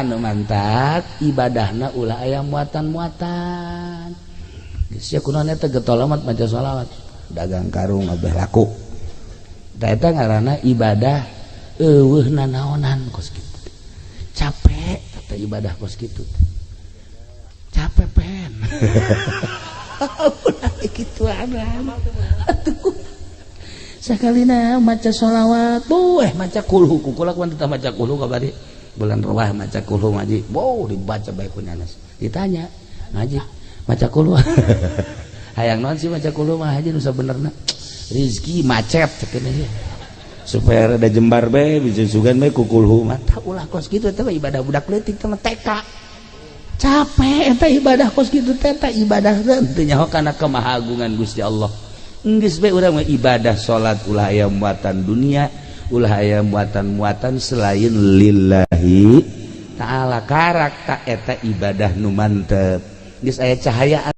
Tah, nu mantak ibadahna ulah aya muatan-muatan. Geus sia kunaon eta getol amat maca sholawat, dagang karung abeh laku. Tah, eta ngaranna ibadah euweuh nanaonan kos kitu. Capek eta ibadah kos kitu. Capek pen. Ulah kitu. Atuh sakalina maca sholawat, buh, maca kulhu, kukula kuan tetap maca kulhu kabari bulan ruah maca kulhu ngaji. Wow, dibaca baik ku Anas. Ditanya, ngaji maca kulhu hayang naon sih? Maca kulhu mah, haji, nu sabenerna rizki macet cek ya, supaya rada jembar bae, bisa sugan bae ku kulhu mah. Tah, ulah kos kitu, eta mah ibadah budak leutik teh mah TK. Capek eta ibadah kos kitu teh. Eta ibadah teu nyaho kana kemahagungan Gusti Allah. Geus bae urang mah ibadah salat ulah aya muatan dunia, ulah aya muatan-muatan selain lillahi ta'ala. Karak tak eta ibadah nu mantep, geus aya cahaya.